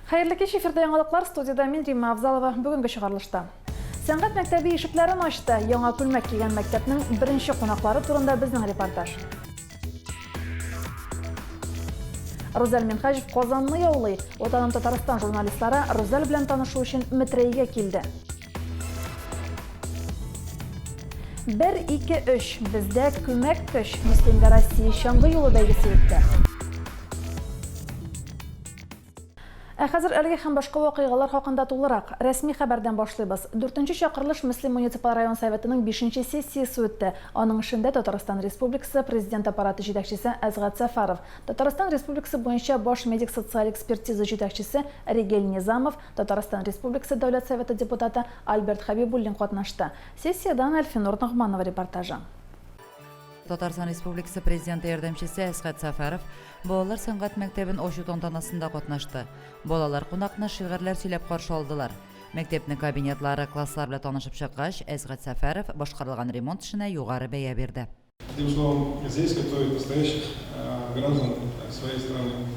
Хәерле кич, эфирда яңалыклар, студиядә мин Римма Авзалова. Бүгенге чыгарылышта. Сәнгать мәктәбе ишекләрен ачты. Яңа күлмәк кигән мәктәпнең беренче кунаклары турында безнең репортаж. Рузәл Минһаҗев Казанны яулый. Ватаным Татарстан журналистлары Рузәл белән танышу өчен Метрәйгә килде. Бер, ике, өч. Бездә күмәк көч. Мөслимдә Россия чаңгы юлы бәйгесе үтте. Ә хәзер әлеге һәм башка вакыйгалар хакында тулырак. Рәсми хәбәрдән башлыйбыз. Дүртенче чакырылыш Мөслим муниципаль район Советының бишенче сессиясе үтте. Аның эшендә Татарстан Республикасы Президент Аппараты җитәкчесе Әсгать Сәфәров, Татарстан Республикасы буенча баш медик-социаль экспертиза җитәкчесе Ригель Низамов, Татарстан Республикасы Дәүләт Советы депутаты Альберт Хәбибуллин катнашты. Сессиядән Әлфинур Ногманова репортажы. Татарстан Республикасы Президенты ярдәмчесе Әсгать Сәфәров Балалар сәнгать мәктәбен ачу тантанасында катнашты. Балалар кунакны шигырьләр сөйләп каршы алдылар. Мәктәпнең кабинетлары, класслар белән танышып чыккач, Әсгать Сәфәров башкарылган ремонт эшенә югары бәя бирде. Одним словом, здесь готовят настоящих граждан своей страны.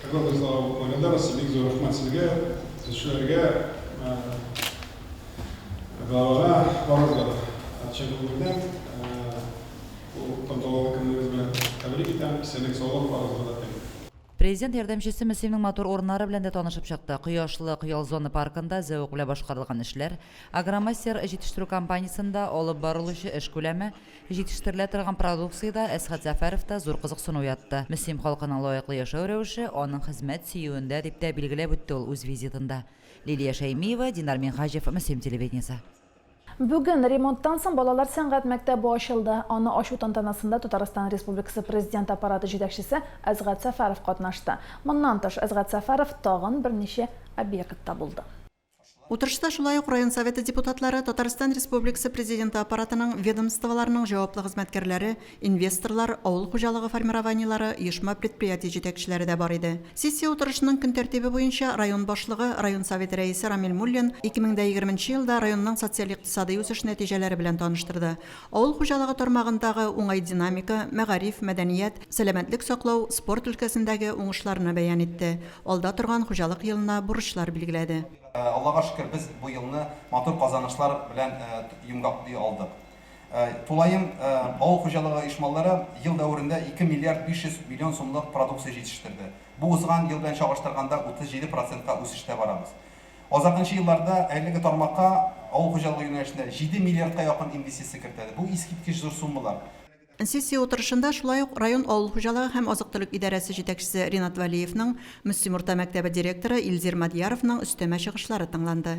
Огромные слова благодарности, бик зур рәхмәт сезгә, төзүчеләргә, главага, барыгызга да чын күңелдән бу тантаналы көнегез белән тәбрик итәм, исәнлек, саулык барыгызга да телим. Президент ярдәмчесе Мөслимнең матур урыннары белән дә танышып чыкты. Кояшлык ял зона паркында зәвык белән башкарылган эшләр, Агромастер җитештерү компаниясендә алып барылучы эш күләме, җитештерелә торган продукция дә Әсхәт Сәфәровта зур кызыксыну уятты. Мөслим халкының лаеклы яшәү рәвеше аның хезмәт сөюендә, дип тә билгеләп үтте ул үз визитында. Лилия Шәймиева, Динар Минһаҗев, Мөслим телевидениесе. Бүген ремонттан соң балалар сәнгать мәктәбе ачылды. Аны ачу тантанасында Татарстан Республикасы Президент Аппараты җитәкчесе Әсгать Сәфәров катнашты. Моннан тыш, Әсгать Сәфәров тагын берничә объектта булды. Утырышта шулай ук район Советы депутатлары, Татарстан Республикасы Президенты Аппаратының, ведомстволарның җаваплы хезмәткәрләре, Инвесторлар, авыл хуҗалыгы формированиеләре, оешма-предприятие җитәкчеләре дә бар иде. Сессия утырышының көн тәртибе буенча район башлыгы, район Советы рәисе Рамил Муллин 2020 нче елда районның социаль-икътисадый үсеш нәтиҗәләре белән таныштырды. Авыл хуҗалыгы тармагындагы уңай динамика, мәгариф, мәдәният, сәламәтлек саклау, спорт өлкәсендәге уңышларны бәян итте, алда торган хуҗалык елына бурычлар билгеләде. Аллага шөкер, без бу елны матур казанышлар белән йомгаклый алдык. Тулаем авыл хуҗалыгы оешмалары ел дәверендә 2 миллиард 500 миллион сумлык продукция җитештерде. Бу узган ел белән чагыштырганда 37 процентка үсештә барабыз. Азакынчы елларда әлеге тармакка авыл хуҗалыгы юнәлешендә 7 миллиардка якын инвестиция кертелде. Бу искиткеч зур суммалар. Сессия утырышында шулай ук район авыл хуҗалыгы һәм азык-төлек идарәсе җитәкчесе Ринат Вәлиевның, Мөслим урта мәктәбе директоры Илзир Мадьяровның өстәмә чыгышлары тыңланды.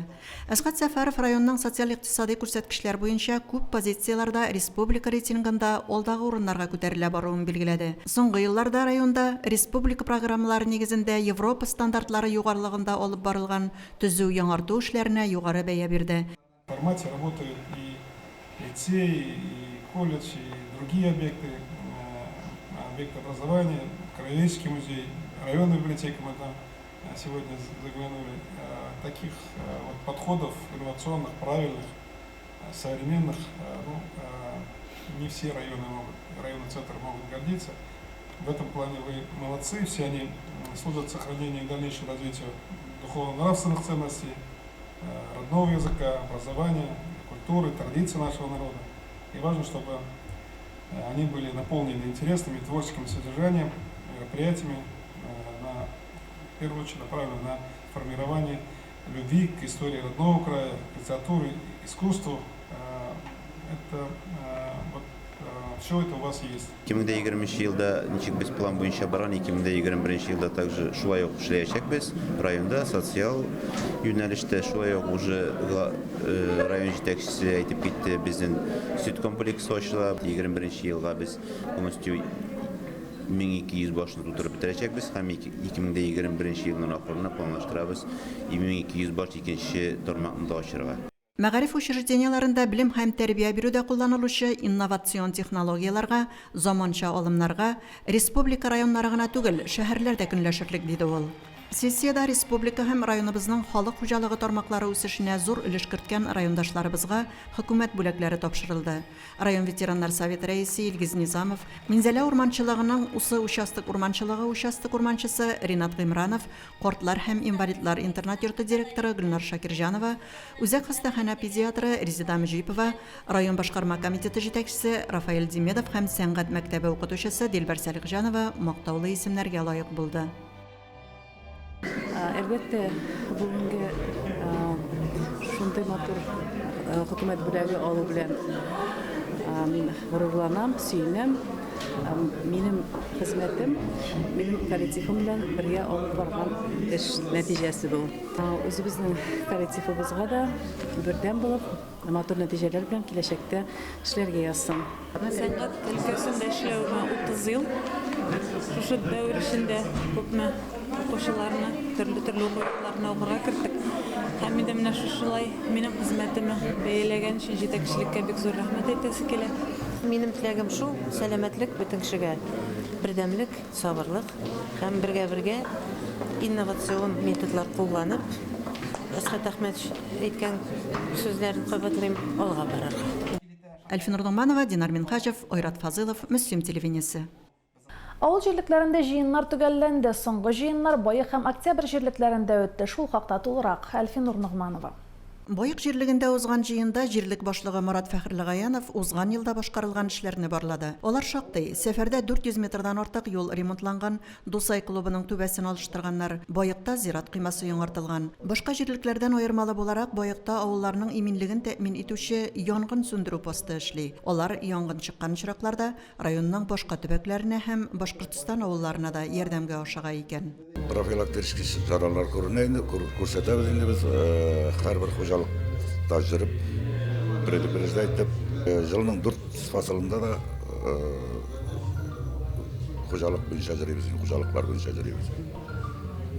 Әсгать Сәфәров районның социаль-икътисадый күрсәткечләр буенча күп позицияләрдә республика рейтингында алдагы урыннарга күтәрелә баруын билгеләде. Соңгы елларда районда республика программалары нигезендә Европа стандартлары югарылыгында алып барылган төзү-яңарту эшләренә югары бәя бирде. В формате работают и лицей, и колледж, и другие объекты, э, объекты образования, Краеведческий музей, районная библиотека мы там э, сегодня заглянули. Э, таких вот подходов инновационных, правильных, современных, ну, не все районы могут, районные центры могут гордиться. В этом плане вы молодцы, все они служат сохранению и дальнейшему развитию духовно-нравственных ценностей, Э, родного языка, образования, культуры, традиций нашего народа. И важно, чтобы э, они были наполнены интересными творческим содержанием, мероприятиями, э, на, в первую очередь направлены на формирование любви к истории родного края, к литературе, искусству. Это вот Все это у вас есть. 2020 елда ничек без план буенча барган, 2021 елда также шулай ук эшләячәкбез. Районда социаль юнәлештә шулай ук уже э, район җитәкчесе әйтеп китте, безнең сөт комплексы ачыла. 21 елга без полностью 1200 башны тутырып бетерәчәкбез һәм 2021 елның ахырына планлаштырабыз 2200 баш икенче тармакны да ачырга. Мәгариф учреждениеләрендә белем һәм тәрбия бирүдә кулланылучы инновацион технологияләргә, заманча алымнарга республика районнары гына түгел, шәһәрләр дә көнләшерлек, диде ул. Сессиядә республика һәм районыбызның халык хуҗалыгы тармаклары үсешенә зур өлеш керткән райондашларыбызга хөкүмәт бүләкләре тапшырылды. Район ветераннар советы рәисе Илгиз Низамов, Минзәлә урманчылыгының Усы участок урманчылыгы участок урманчысы Ринат Гыймранов, картлар һәм инвалидлар интернат-йорты директоры Гөлнар Шакирҗанова, үзәк хастаханә педиатры Резеда Мөҗипова, Район башкарма комитеты җитәкчесе Рафаэль Димедов һәм сәнгать мәктәбе укытучысы Дилбәр Сәлихҗанова мактаулы исемнәргә лаек булды. Әлбәттә, бүгенге шундый матур хөкүмәт бүләге алу белән мин горурланам, сөенәм. Минем хезмәтем, минем коллективым белән бергә алып барган эш нәтиҗәсе бу. Үзебезнең коллективыбызга да бердәм булып, Матур нәтиҗәләр белән киләчәктә эшләргә язсын. Сәнгать өлкәсендә эшләвемә 30 ел. Шушы дәвер эчендә күпме укучыларны төрле-төрле уку йортларына укырга керттек. Һәм инде менә шушылай минем хезмәтемне бәяләгән өчен җитәкчелеккә бик зур рәхмәт әйтәсе килә. Минем теләгем шул, сәламәтлек бөтен кешегә, бердәмлек, сабырлык һәм бергә-бергә инновацион методлар кулланып, Әсхәт Әхмәтович Әйткән сүзләрен кабатлыйм, алга барырга. Әлфинур Ногманова, Динар Минһаҗев, Айрат Фазылов, Мөслим телевидениесе. Авыл җирлекләрендә җыеннар төгәлләнде. Соңгы җыеннар Баек һәм Октябрь җирлекләрендә үтте. Шул хакта тулырак, Әлфинур Ногманова. Баек җирлегендә узган җыенда җирлек башлыгы Марат Фәхерлегаянов узган елда башкарылган эшләрне барлады. Алар шактый, сәфәрдә 400 метрдан артык юл ремонтланган, Дусай клубының түбәсен алыштырганнар, Баекта зират коймасы яңартылган. Башка җирлекләрдән аермалы буларак, Баекта авылларның иминлеген тәэмин итүче янгын сүндерү посты эшли. Алар янгын чыккан очракларда районның башка төбәкләренә һәм Башкортстан авылларына да ярдәмгә ашыга икән. Профилактический чаралар күренә инде, күрсәтәбез инде без һәрбер хуҗалыкта йөреп, предупреждать итеп, елның дүрт фасылында да Хуҗалык буенча йөрибез, хуҗалыклар буенча йөрибез.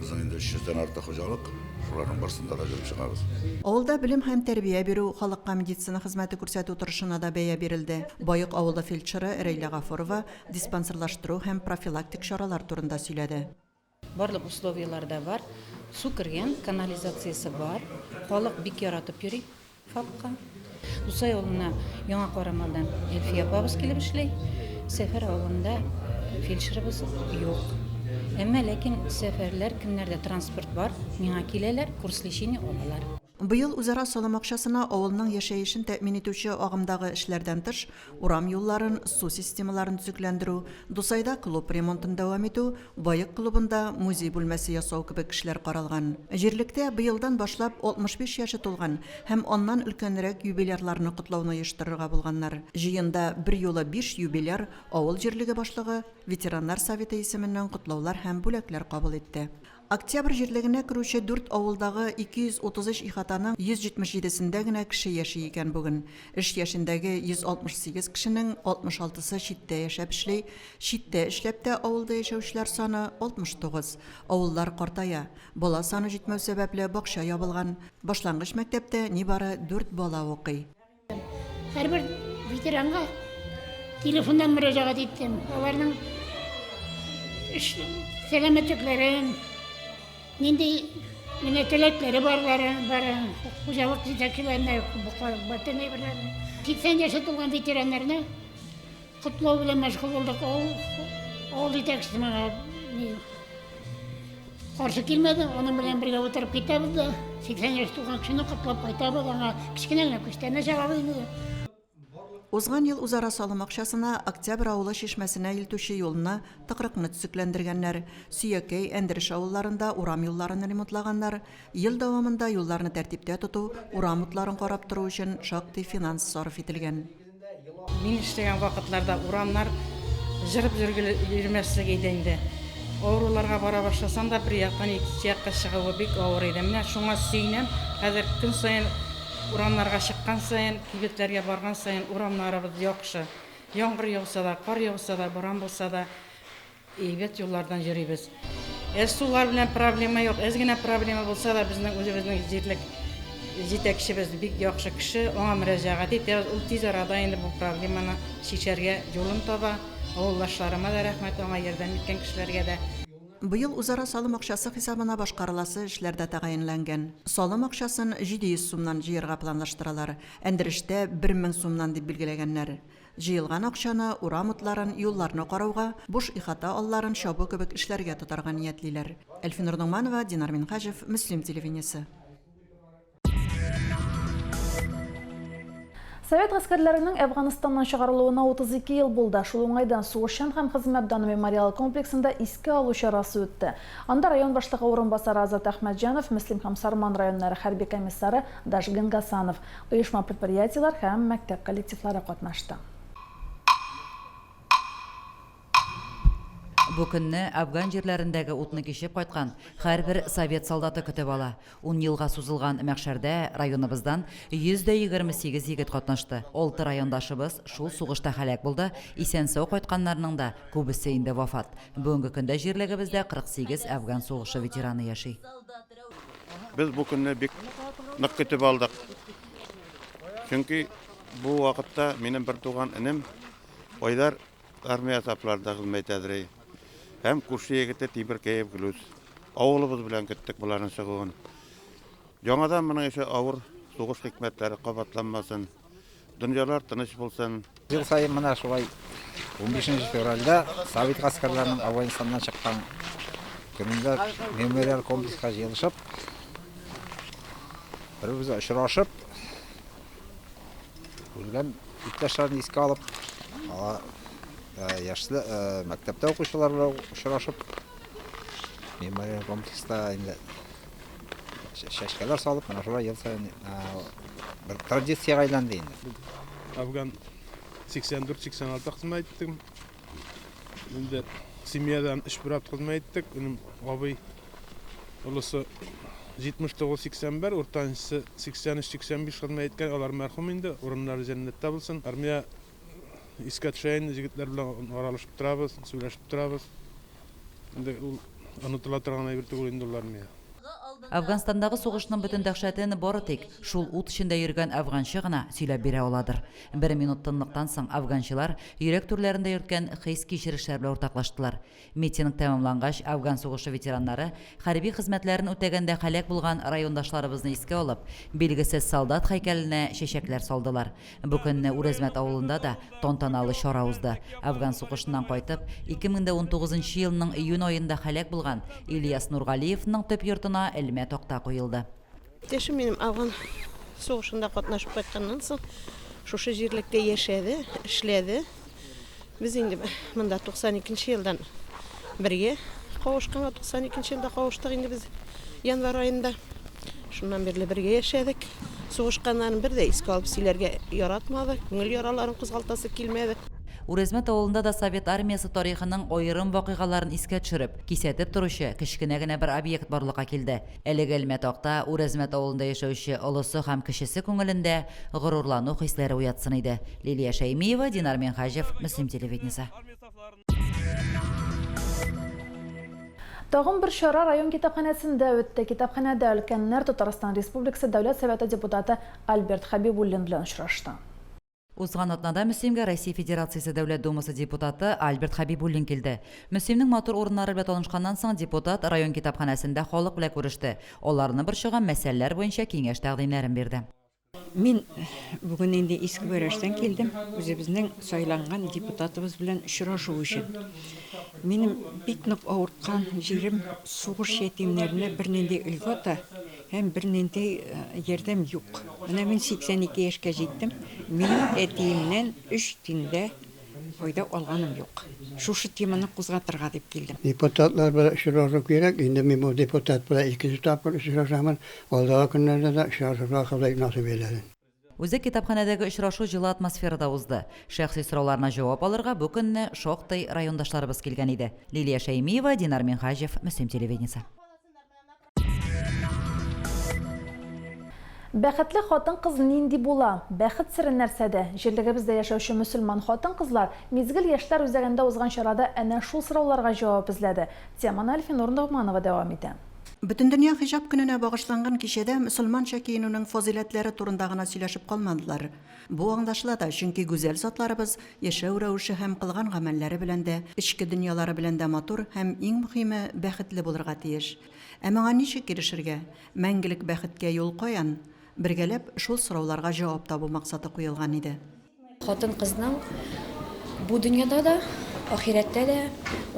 Безнең инде 300 дән артык хуҗалык, шуларның барсында да йөреп чыгабыз. Авылда белем һәм тәрбия бирү, халыкка медицина хезмәте күрсәтү торышына да бәя бирелде. Баек авылы фельдшеры Рәйлә Гафурова диспансерлаштыру һәм профилактик чаралар турында сөйләде. Барлык условиеләр дә бар. Су кергән, канализациясе бар. Халык бик яратып йөри ФАПка. Дусай авылына Яңа Карамалдан Әлфия апабыз килеп эшли. Сәфәр авылында фельдшерыбыз юк. Әмма ләкин сәфәрләр, кемнәрдә транспорт бар, миңа киләләр, курс лечения алалар. Быел үзара салым акчасына авылның яшәешен тәэмин итүче агымдагы эшләрдән тыш, урам юлларын, су системаларын төзекләндерү, Дусайда клуб ремонтын дәвам итү, Баек клубында музей бүлмәсе ясау кебек эшләр каралган. Җирлектә быелдан башлап 65 яше тулган һәм аннан өлкәнрәк юбилярларны котлауны оештырырга булганнар. Җыенда берьюлы биш юбиляр авыл җирлеге башлыгы, ветераннар советы исеменнән котлаулар һәм бүләкләр кабул итте. Октябрь җирлегенә керүче дүрт авылдагы 233 ихатаның 177 сендә генә кеше яши икән бүген. Эш яшендәге 168 кешенең 66 сы читтә яшәп эшли, читтә эшләп тә авылда яшәүчеләр саны, 69. Авыллар картая. Бала саны җитмәү сәбәпле, бакча ябылган. Башлангыч мәктәптә нибары дүрт бала укый. Һәрбер ветеранга телефоннан мөрәҗәгать иттем. Аларның эш сәламәтлекләрен, нинди менә теләкләре барлары, бары хуҗалык җитәкчеләренә, бөтен әйберләрне. 80 яше тулган ветераннарны котлау белән мәшгуль булдык. Авыл, авыл җитәкчесе миңа Каршы килмәде, аның белән бергә утырып китәбез дә, 80 яшь тулган кешене котлап кайтабыз, аңа кечкенә генә күчтәнәч алабыз инде. Узган ел үзара салым акчасына Октябрь авылы чишмәсенә илтүче юлны, тыкрыкны төзекләндергәннәр, Сөякәй, Әндереш авылларында урам юлларын ремонтлаганнар. Ел дәвамында юлларны тәртиптә тоту, урам утларын карап тору өчен шактый финанс сарыф ителгән. Мин эшләгән вакытларда урамнар җырып йөрмәслек иде инде. Авыруларга бара башласаң да, бер яктан икенче якка чыгуы бик авыр иде. Менә шуңа сөенәм, хәзер көн саен урамнарга чыккан саен, кибетләргә барган саен урамнарыбыз яхшы. Яңгыр яуса да, кар яуса да, буран булса да, Әйбәт юллардан йөрибез. Ә сулар белән проблема юк. Әз генә проблема булса да, безнең үзебезнең җирлек җитәкчебез бик яхшы кеше, аңа мөрәҗәгать итәбез. Ул тиз арада инде бу проблеманы чишәргә юлын таба. Авылдашларыма да рәхмәт, аңа ярдәм иткән кешеләргә дә. Быел үзара салым акчасы хисабына башкарыласы эшләр дә тәгаенләнгән. Салым акчасын 700 сумнан җыерга планлаштыралар, Әндерештә 1000 сумнан дип билгеләгәннәр. Җыелган акчаны урам утларын, юлларны карауга, буш ихата алларын чабу кебек эшләргә тотарга ниятлиләр. Әлфинур Ногманова, Динар Минһаҗев, Мөслим телевидениесе. Совет гаскәрләренең Әфганстаннан чыгарылуына 32 ел булды. Шул уңайдан Сугышчан һәм хезмәт даны мемориалы комплексында искә алу чарасы үтте. Анда район башлыгы урынбасары Азат Әхмәтҗанов, Мөслим һәм Сарман районнары хәрби комиссары Дашгын Гасанов, оешма-предприятиеләр һәм мәктәп коллективлары катнашты. Бу көнне Әфган җирләрендәге утны кичеп кайткан һәрбер совет солдаты көтеп ала. Ун елга сузылган мәхшәрдә районыбыздан 128 егет катнашты. Алты райондашыбыз шул сугышта һәлак булды, исән-сау кайтканнарның да күбесе инде вафат. Бүгенге көндә җирлегебездә 48 Әфган сугышы ветераны яши. Без бу көнне бик нык көтеп алдык. Чөнки бу вакытта минем бертуган энем Айдар армия сафларында хезмәт итәдер. Һәм күрше егете Тимеркәев Глүс. Авылыбыз белән көттек боларның чыгуын. Яңадан моның ише авыр сугыш хикмәтләре кабатланмасын. Дөньялар тыныч булсын. Ел саен менә шулай 15 февральдә совет гаскәрләренең Афганистаннан чыккан көнендә мемориаль комплекска җыелышып, бер-беребезгә очрашып, Үлгән иптәшләрне искә алып, алар яшьле мәктәптә укучылар белән очрашып, мемориаль комплекста инде чәчкәләр салып, менә шулай ел саен бер традициягә әйләнде инде. Афган 84-86 хезмәт иттем. Инде семьядан өч брат хезмәт иттек. Минем абый олысы 79-81, уртанчысы 83-85 хезмәт иткән. Алар мәрхүм инде, урыннары җәннәттә булсын. Армия искә төшә инде, җегетләр белән аралашып торабыз, сөйләшеп торабыз. Инде ул онытыла торган әйбер түгел инде ул армия. Әфганстандагы сугышның бөтен дәһшәтен бары тик шул ут эчендә йөргән әфганчы гына сөйләп бирә аладыр. Бер минут тынлыктан соң әфганчылар йөрәк түрләрендә йөрткән хис-кичерешләр белән уртаклаштылар. Митинг тәмамлангач, Әфган сугышы ветераннары хәрби хезмәтләрен үтәгәндә һәлак булган райондашларыбызны искә алып, Билгесез солдат һәйкәленә чәчәкләр салдылар. Бу көнне Үрәзмәт авылында да тантаналы чара узды. Әфган сугышыннан кайтып, 2019 нчы елның июнь аенда һәлак булган Ильяс Нургалиевның төп йортына элмә такта куелды. Иптәшем минем Әфган сугышында катнашып кайтканнан соң шушы җирлектә яшәде, эшләде. Без инде монда 92 нче елдан бергә кавышканга, 92 нче елда кавыштык инде без январь аенда. Шуннан бирле бергә яшәдек. Сугышканнарын бер дә искә алып сөйләргә яратмады, күңел яраларын кузгалтасы килмәде. Үрәзмәт авылында да Совет Армиясе тарихының аерым вакыйгаларын искә төшереп, кисәтеп торучы кечкенә генә бер объект барлыкка килде. Әлеге элмә такта Үрәзмәт авылында яшәүче олысы һәм кечесе күңелендә горурлану хисләре уятсын иде. Лилия Шәймиева, Динар Минһаҗев, Мөслим телевидениесе. Тагын бер чара район китапханәсендә үтте. Китапханәдә өлкәннәр Татарстан Республикасы Дәүләт Советы депутаты Альберт Хәбибуллин белән очрашты. Узган атнада Мөслимгә Россия Федерациясе Дәүләт Думасы депутаты Альберт Хәбибуллин килде. Мөслимнең матур урыннары белән танышканнан соң депутат район китапханәсендә халык белән күреште, аларны борчыган мәсьәләләр буенча киңәш-тәкъдимнәрен бирде. Мин бүген инде Иске Бәрәштән килдем, үзебезнең сайланган депутатыбыз белән очрашу өчен. Минем бик нык авырткан җирем, сугыш ятимнәренә бернинди льгота һәм бернинди ярдәм юк. Менә мин 82 яшькә җиттем, минем әтиемнән өч тин дә файда алганым юк. Шушы теманы кузгатырга дип килдем. Депутатлар белән очрашу кирәк. Инде мин бу депутат белән икенче тапкыр очрашамын. Алдагы көннәрдә дә очрашырга Ходай насыйп әйләсен. Үзәк китапханәдәге очрашу җылы атмосферада узды. Шәхси сорауларына җавап алырга бу көнне шактый райондашларыбыз килгән иде. Лилия Шәймиева, Динар Минһаҗев, Мөслим телевидениесе. Бәхетле хатын-кыз нинди була? Бәхет сере нәрсәдә? Җирлегебездә яшәүче мөселман хатын-кызлар Мизгел яшьләр үзәгендә узган чарада әнә шул сорауларга җавап эзләде. Теманы Әлфинур Ногманова дәвам итә. Бөтендөнья хиҗап көненә багышланган кичәдә мөселманча киенүнең фазыйләтләре турында гына сөйләшеп калмадылар. Бу аңлашыла да, чөнки гүзәл затларыбыз яшәү рәвеше һәм кылган гамәлләре белән дә, эчке дөньялары белән дә матур һәм, иң мөхиме, бәхетле булырга тиеш. Ә моңа ничек ирешергә? Мәңгелек бәхеткә юл каян? Бергәләп шул сорауларга җавап табу максаты куелган иде. Хатын-кызның бу дөньяда да, ахирәттә дә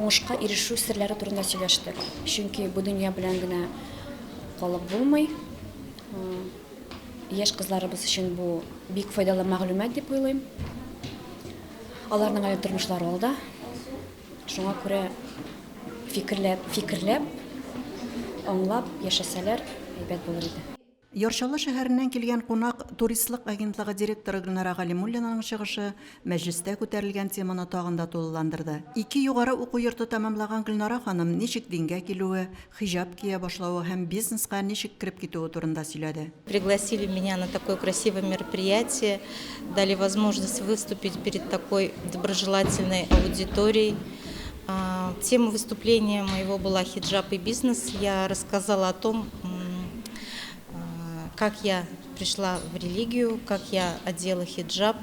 уңышка ирешү серләре турында сөйләштек. Чөнки бу дөнья белән генә калып булмый. Яшь кызларыбыз өчен бу бик файдалы мәгълүмат дип уйлыйм. Аларның әле тормышлары алда. Шуңа күрә фикерләп, фикерләп, аңлап яшәсәләр, әйбәт булыр иде. Яр Чаллы шәһәреннән килгән кунак, туристлык агентлыгы директоры Гөлнара Галимуллинаның чыгышы мәҗлестә күтәрелгән теманы тагын да тулыландырды. Ике югары уку йорты тәмамлаган Гөлнара ханым ничек дингә килүе, хиҗап кия башлавы һәм бизнеска ничек кереп китүе турында сөйләде. Пригласили меня на такое красивое мероприятие, дали возможность выступить перед такой доброжелательной аудиторией. Тема выступления моего была «Хиджаб и бизнес». Я рассказала о том, как я пришла в религию, как я одела хиджаб,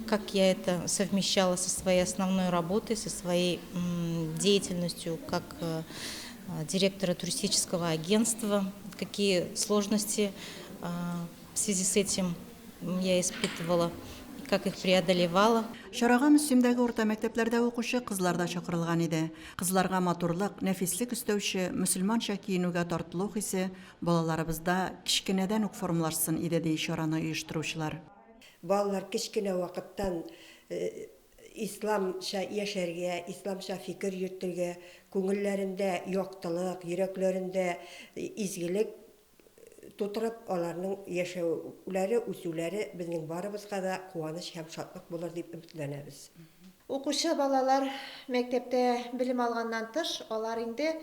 как я это совмещала со своей основной работой, со своей деятельностью как э, директора туристического агентства, какие сложности в связи с этим я испытывала, как их преодолевала. Чарага Мөслимдәге урта мәктәпләрдә укучы кызлар да чакырылган иде. Кызларга матурлык, нәфислек өстәүче, мөселманча киенүгә тартылу хисе балаларыбызда кечкенәдән үк формалашсын иде, ди чараны оештыручылар. Балалар кечкенә вакыттан исламча яшәргә, исламча фикер йөртергә, күңелләрендә яктылык, йөрәкләрендә изгелек тутырып, аларның яшәүләре, үсүләре безнең барыбызга да куаныч һәм шатлык булыр дип өметләнәбез. Укучы балалар мәктәптә белем алганнан тыш, алар инде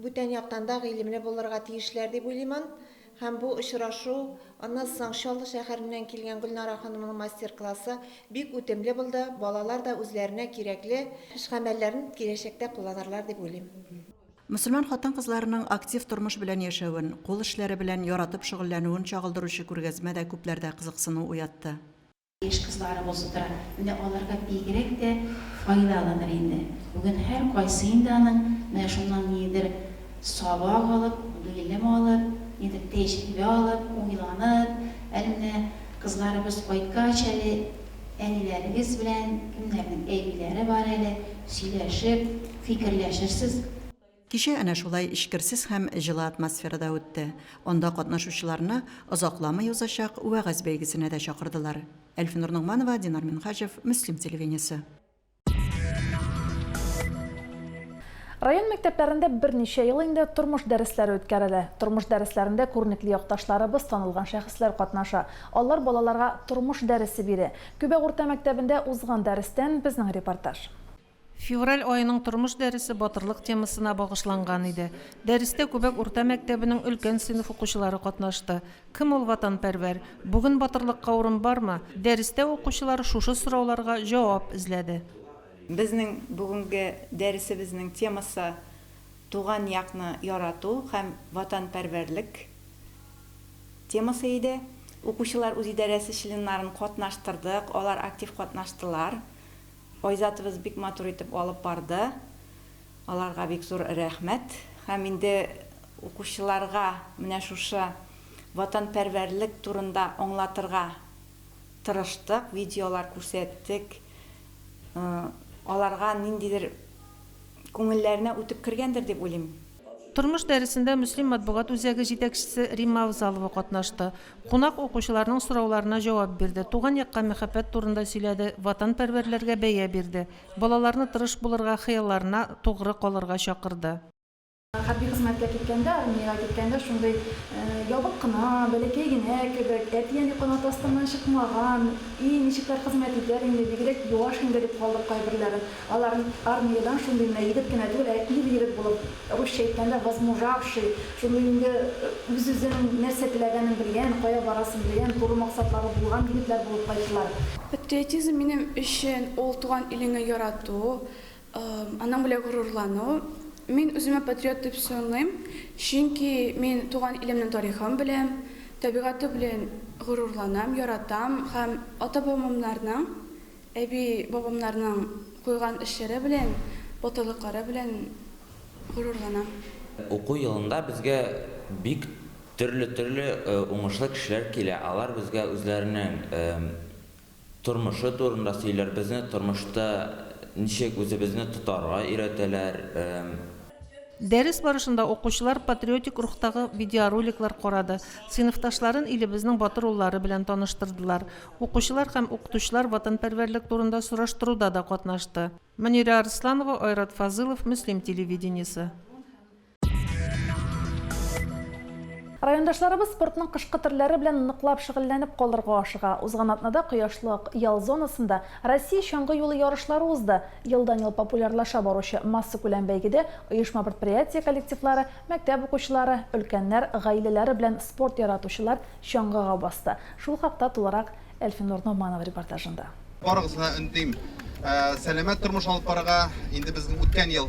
бүтән яктан да гыйлемле булырга тиешләр дип уйлыймын. Һәм бу очрашу, аннан соң Чаллы шәһәреннән килгән Гөлнара ханымның мастер-классы бик үтемле булды, балалар да үзләренә кирәкле эш-гамәлләрен киләчәктә кулланырлар дип уйлыйм. Мөселман хатын-кызларының актив тормыш белән яшәвен, кул эшләре белән яратып шөгыльләнүен чагылдыручы күргәзмә дә күпләрдә кызыксыну уятты. Яшь кызларыбыз утыра. Менә аларга бигрәк тә файдалыдыр инде. Бүген һәркайсы инде аның менә шуннан нидер сабак алып, гыйлем алып, нидер тәҗрибә алып, уйланып, әле менә кызларыбыз кайткач әле әниләрегез белән, кемнәрнең әбиләре бар әле, сөйләшеп, фикерләшерсез. Кичә әнә шулай эчкерсез һәм җылы атмосферада үтте. Анда катнашучыларны озакламый узачак вәгазь бәйгесенә дә чакырдылар. Әлфинур Ногманова, Динар Минһаҗев, Мөслим телевидениесе. Район мәктәпләрендә берничә ел инде тормыш дәресләре үткәрелә. Тормыш дәресләрендә күренекле якташларыбыз, танылган шәхесләр катнаша. Алар балаларга тормыш дәресе бирә. Күбәк урта мәктәбендә узган дәрестән безнең репортаж. Февраль аеның тормыш дәресе батырлык темасына багышланган иде. Дәрестә Күбәк урта мәктәбенең өлкән сыйныф укучылары катнашты. Кем ул ватанпәрвәр? Бүген батырлыкка урын бармы? Дәрестә укучылар шушы сорауларга җавап эзләде. Безнең бүгенге дәресебезнең темасы Туган якны ярату һәм ватанпәрвәрлек темасы иде. Укучылар үзидарәсе членнарын катнаштырдык, алар актив катнаштылар. Айзатыбыз бик матур итеп алып барды. Аларга бик зур рәхмәт. Һәм инде укучыларга менә шушы ватанпәрвәрлек турында аңлатырга тырыштык, видеолар күрсәттек. Аларга ниндидер күңелләренә үтеп кергәндер дип уйлыйм. Тормыш дәресендә Мөслим матбугат үзәге җитәкчесе Римма Авзалова катнашты. Кунак укучыларның сорауларына җавап бирде, туган якка мәхәббәт турында сөйләде, ватанпәрвәрләргә бәя бирде, балаларны тырыш булырга, хыялларына тугры калырга чакырды. Хәрби хезмәткә киткәндә, армиягә киткәндә шундый ябык кына, бәләкәй генә кебек, әти-әни канаты астыннан чыкмаган, и, ничекләр хезмәт итәр инде, бигрәк юаш инде дип калдык кайберләрен. Алар армиядән шундый менә егет кенә түгел, ә ир-егет булып, русча әйткәндә, возмужавший, шундый инде үз-үзенең нәрсә теләгәнен белгән, кая барасын белгән, туры максатлары булган егетләр булып кайттылар. Мин үземә патриот дип саныйм, чөнки мин туган илемнең тарихын беләм, табигате белән горурланам, яратам һәм ата-бабамнарның, әби-бабамнарның куйган эшләре белән, батырлыклары белән горурланам. Уку елында безгә бик төрле-төрле уңышлы кешеләр килә. Алар безгә үзләренең Тормышы турында сөйләр, безне тормышта ничек үзебезне тотарга өйрәтәләр. Дәрес барышында укучылар патриотик рухтагы видеороликлар карады, сыйныфташларын илебезнең батыр уллары белән таныштырдылар. Укучылар һәм укытучылар ватанпәрвәрлек турында сораштыруда да катнашты. Мөнирә Арсланова, Айрат Фазылов, Мөслим телевидениесе. Райондашларыбыз спортның кышкы төрләре белән ныклап шөгыльләнеп калырга ашыга. Узган атнада Кояшлык ял зонасында Россия чаңгы юлы ярышлары узды. Елдан-ел популярлаша баручы массакүләм бәйгедә оешма-предприятие коллективлары, мәктәп укучылары, өлкәннәр, гаиләләре белән спорт яратучылар чаңгыга басты. Шул хакта тулырак Әлфинур Ногманова репортажында. Барыгызны да өндим, сәламәт тормыш алып барырга. Инде безнең үткән ел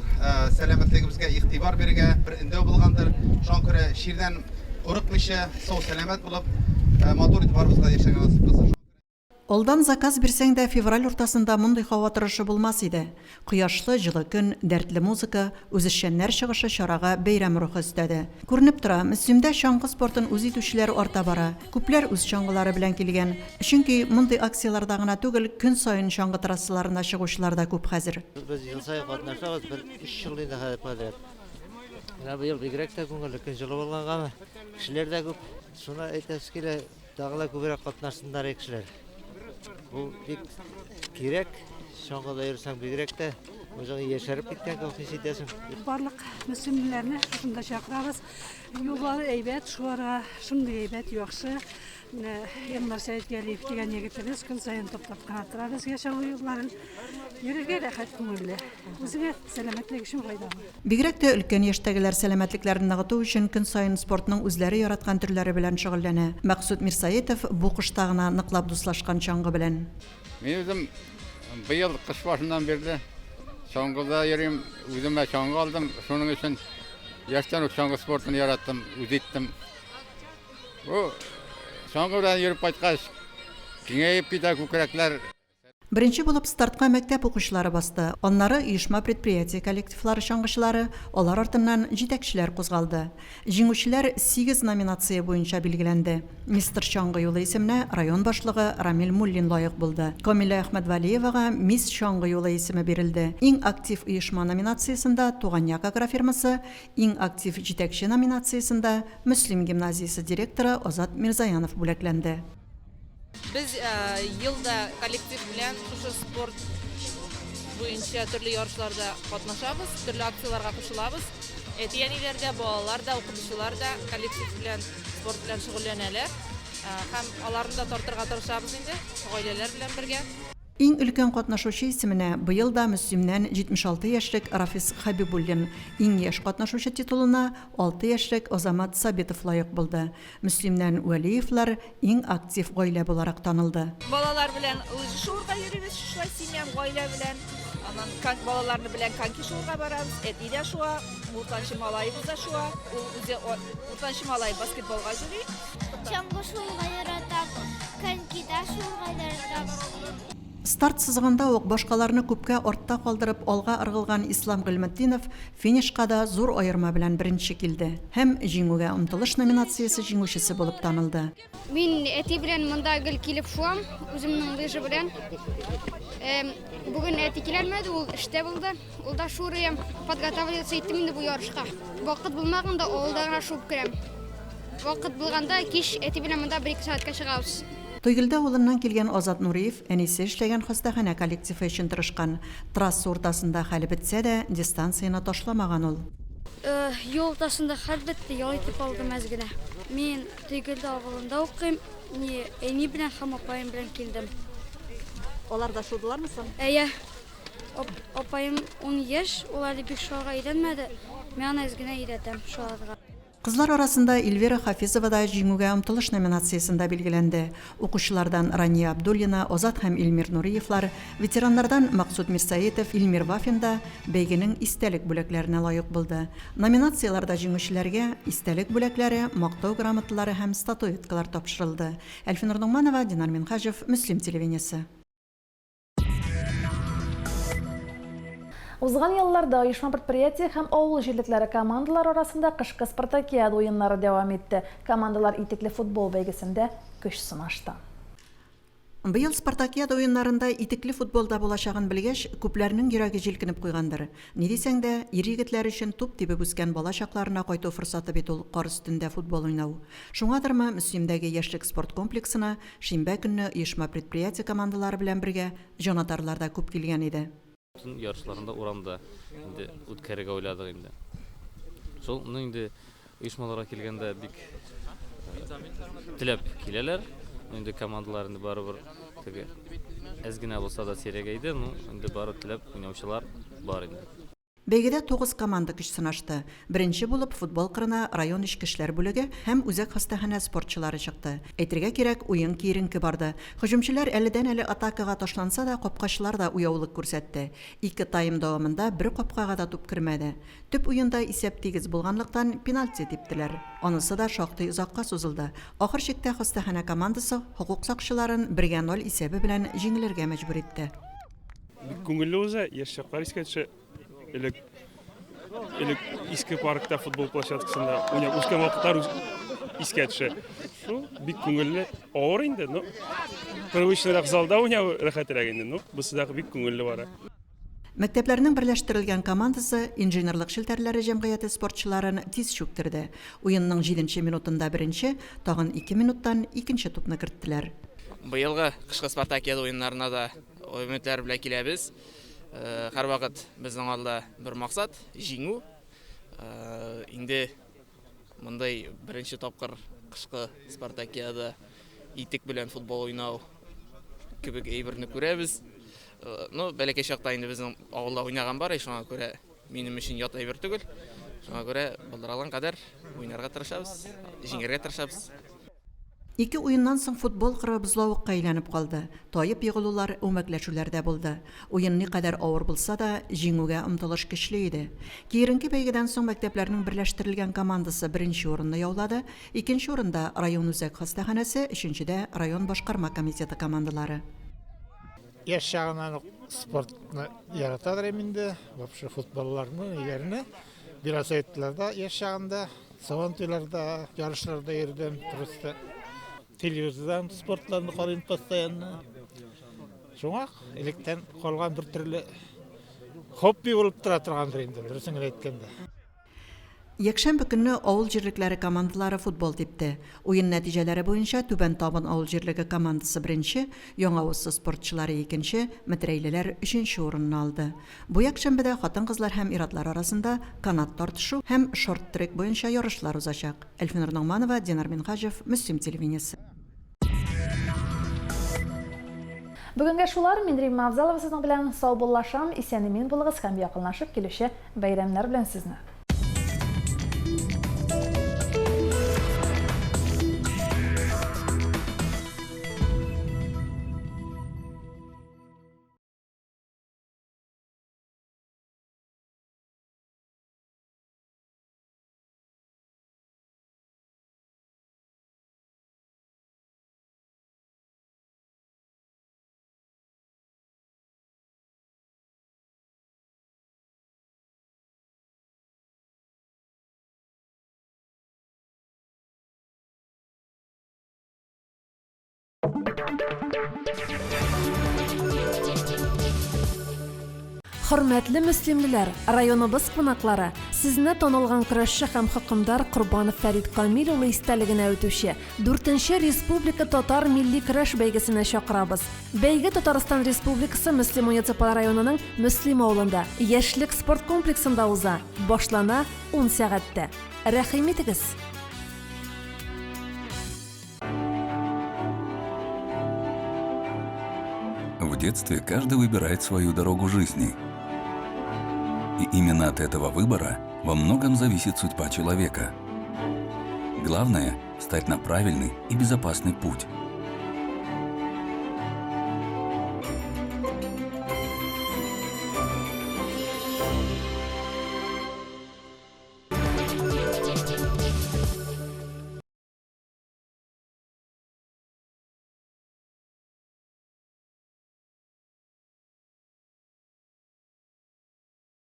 сәламәтлегебезгә игътибар бирергә бер өндәү булгандыр. Шуңа күрә чирдән курыкмыйча, сау-сәламәт булып, матур итеп барыбызга да яшәргә насыйп кылсын. Алдан заказ бирсәң дә, февраль уртасында мондый һава торышы булмас иде. Кояшлы, җылы көн, дәртле музыка, үзешчәннәр чыгышы чарага бәйрәм рухы өстәде. Күренеп тора, Мөслимдә чаңгы спортын үз итүчеләр арта бара. Күпләр үз чаңгылары белән килгән. Чөнки мондый акцияләрдә гына түгел, көн саен чаңгы трассаларына чыгучылар да күп хәзер. Без ел саен катнашабыз, бер өч ел инде хәзер подряд. Менә быел бигрәк тә күңелле, көн җылы булгангамы, кешеләр дә күп. Шуны әйтәсе килә, Тагы да күбрәк катнашсыннар иде кешеләр. Бу бик кирәк. Чаңгыда йөрсәң бигрәк тә үзең яшәреп киткән кебек хис итәсең. Барлык мөслимлеләрне шушында чакырабыз. Юллары әйбәт, шуарга шундый әйбәт, яхшы. Менә Илнар Сәетгалиев дигән егетебез көн саен таптап кына тора безгә чаңгы юлларын. Йөрергә рәхәт, күңелле. Үзеңә сәламәтлек өчен файдалы. Бигрәк тә өлкән яшьтәгеләр сәламәтлекләрен ныгыту өчен көн саен спортның үзләре яраткан төрләре белән шөгыльләнә. Мәкъсүт Мирсаитов бу кышта гына ныклап дуслашкан чаңгы белән. Мин үзем быел кыш башыннан бирле чаңгыда йөрим. Үземә чаңгы алдым. Шуның өчен яшьтән үк чаңгы спортын яраттым, үз иттем. Бу чаңгы белән йөреп кайткач, киңәеп китә күкрәкләр. Беренче булып стартка мәктәп укучылары басты, аннары оешма-предприятие коллективлары чаңгычылары, алар артыннан җитәкчеләр кузгалды. Җиңүчеләр сигез номинация буенча билгеләнде. Мистер чаңгы юлы исеменә район башлыгы Рамил Муллин лаек булды. Камилә Әхмәтвәлиевага Мисс чаңгы юлы исеме бирелде. Иң актив оешма номинациясендә Туган як агрофирмасы, Иң актив җитәкче номинациясендә Мөслим гимназиясе директоры Азат Мирзаянов бүләкләнде. Без ел да коллектив белән шушы спорт буенча төрле ярышларда катнашабыз, төрле акцияләргә кушылабыз. Әти-әниләр дә, балалар да, укытучылар да коллектив белән спорт белән шөгыльләнәләр. Һәм аларны да тартырга тырышабыз инде, гаиләләр белән бергә. Иң өлкән катнашучы исеменә быел да Мөслимнән 76 яшьлек Рафис Хәбибуллин, иң яшь катнашучы титулына 6 яшьлек Азамат Сабитов лаек булды. Мөслимнән Вәлиевлар иң актив гаилә буларак танылды. Балалар белән лыжи шуырга йөрибез шушылай семьям, гаилә белән. Аннан кон балаларны белән коньки шуырга барабыз. Әти дә шуа, уртанчы малаебыз да шуа. Ул үзе уртанчы малай баскетболга йөри. Чаңгы шуырга яратам, конькида шуырга яратам. Старт сызыгында ук башкаларны күпкә артта калдырып алга ыргылган Ислам Гыйльметдинов финишка да зур аерма белән беренче килде һәм Җиңүгә омтылыш номинациясе җиңүчесе булып танылды. Мин әти белән монда гел килеп шуам, үземнең лыжа белән. Бүген әти киләлмәде, ул эштә булды. Ул да шуырыям, подготавливаться иттем инде бу ярышка. Вакыт булмаганда авылда гына шуып керәм. Вакыт булганда кич әти белән монда бер-ике сәгатькә чыгабыз. Тойгелде авылыннан килгән Азат Нуриев әнисе эшләгән хастаханә коллективы өчен тырышкан. Трасса уртасында хәле бетсә дә, дистанцияне ташламаган ул. Юл уртасында хәл бетте, ял итеп алдым әз генә. Мин Тойгелде авылында укыйм. Ни, әни белән һәм апаем белән килдем. Алар да шудылармы соң? Әйе. Апаем ун яшь, ул әле бик шуарга өйрәнмәде. Мин аны әз генә өйрәтәм шуарга. Кызлар арасында Эльвира Хафизова да Җиңүгә омтылыш номинациясендә билгеләнде. Укучылардан Рания Абдуллина, Азат һәм Илмир Нуриевлар, ветераннардан Максут Мирсәетов, Илмир Вафин да бәйгенең истәлек бүләкләренә лаек булды. Номинацияләрдә җиңүчеләргә истәлек бүләкләре, Мактау грамоталары һәм статуэткалар тапшырылды. Әлфинур Ногманова, Динар Минһаҗев, Мөслим телевидениесе. Узган елларда оешма-предприятие һәм авыл җирлекләре командалары арасында кышкы спартакиада уеннары дәвам итте. Командалар итекле футбол бәйгесендә көч сынашты. Быел спартакиада уеннарында итекле футбол да булачагын белгәч, күпләрнең йөрәге җилкенеп куйгандыр. Ни дисәң дә, ир-егетләр өчен туп тибеп үскән бала чакларына кайту форсаты бит ул кар өстендә футбол уйнау. Шуңадырмы, Мөслимдәге Яшьлек спорт комплексына шимбә көнне оешма-предприятие командалары белән бергә җанатарлар да күп килгән иде. Төн ярышларын да урамда инде үткәрергә уйладык инде. Шул, ну инде оешмаларга килгәндә бик теләп киләләр. Ну инде командалар инде барыбер теге әз генә булса да сирәгәйде, ну инде бары теләп уйнаучылар бар инде. Бәйгедә тугыз команда көч сынашты. Беренче булып футбол кырына район эчке эшләр бүлеге һәм үзәк хастаханә спортчылары чыкты. Әйтергә кирәк, уен киеренке барды. Һөҗүмчеләр әледән-әле атакага ташланса да, капкачылар да уяулык күрсәтте. Ике тайм дәвамында бер капкага да туп кермәде. Төп уенда исәп тигез булганлыктан, пенальти типтеләр. Анысы да шактый озакка сузылды. Ахыр чиктә хастаханә командасы хокук сакчыларын бергә ноль исәбе белән җиңелергә мәҗбүр итте. Бик күңелле уза, яшь чаклар искә төшә. Элек элек иске паркта футбол площадкасында уйнап үскән вакытлар искә төшә. Шул бик күңелле, авыр инде, но привычныйрак залда уйнау рәхәтрәк инде, но бусы да бик күңелле бара. Мәктәпләрнең берләштерелгән командасы Инженерлык челтәрләре җәмгыяте спортчыларын тиз чүктерде. Уенның җиденче минутында беренче, тагын ике минуттан икенче тупны керттеләр. Быелгы кышкы спартакиада уеннарына да өметләр белән киләбез. Һәрвакыт безнең алда бер максат, җиңү. Инде мондый беренче тапкыр кышкы спартакиада итек белән футбол уйнау кебек әйберне күрәбез. Ну, бәләкәй чакта инде безнең авылда уйнаган бар, шуңа күрә минем өчен ят әйбер түгел. Шуңа күрә булдыра алган кадәр уйнарга тырышабыз, җиңәргә тырышабыз. Ике уеннан соң футбол кыры бозлавыкка әйләнеп калды. Таеп егылулар, әүмәкләшүләр дә булды. Уен никадәр авыр булса да, җиңүгә омтылыш көчле иде. Киеренке бәйгедән соң мәктәпләрнең берләштерелгән командасы беренче урынны яулады, икенче урында, район үзәк хастаханәсе, өченчедә, район башкарма комитеты командалары. Яшь чагыннан ук спортны яратадыр идем инде, вообще футболларны, ниләрне. Велосипедларда яшь чагында Сабантуйларда, ярышларда йөрдем, просто телевизордан спортларны карыйм постоянно. Шуңа электән калган бер төрле хобби булып тора торгандыр инде, дөресен генә әйткәндә. Якшәмбе көнне авыл җирлекләре командалары футбол типте. Уен нәтиҗәләре буенча Түбән Табын авыл җирлеге командасы беренче, Яңа Уссы спортчылары икенче, Метрәйлеләр өченче урынны алды. Бу якшәмбедә хатын-кызлар һәм ир-атлар арасында канат тартышу һәм шорт-трек буенча ярышлар узачак. Әлфинур Ногманова, Динар Минһаҗев, Мөслим телевидениесе. Бүгенгә шулар, мин Римма Авзалова сезнең белән саубуллашам, исән-имин булыгыз һәм якынлашып килүче бәйрәмнәр белән сезне! Хөрмәтле мөслимлеләр, районыбыз кунаклары, сезне танылган көрәшче һәм хөкемдар Корбанов Фәрит Камил улы истәлегенә үтүче 4нче республика татар милли көрәш бәйгесенә чакырабыз. Бәйге Татарстан Республикасы Мөслим муниципаль районының Мөслим авылында, Яшьлек спорт комплексында уза. Башлана 10 сәгатьтә. Рәхим итегез! В детстве каждый выбирает свою дорогу жизни. И именно от этого выбора во многом зависит судьба человека. Главное – стать на правильный и безопасный путь.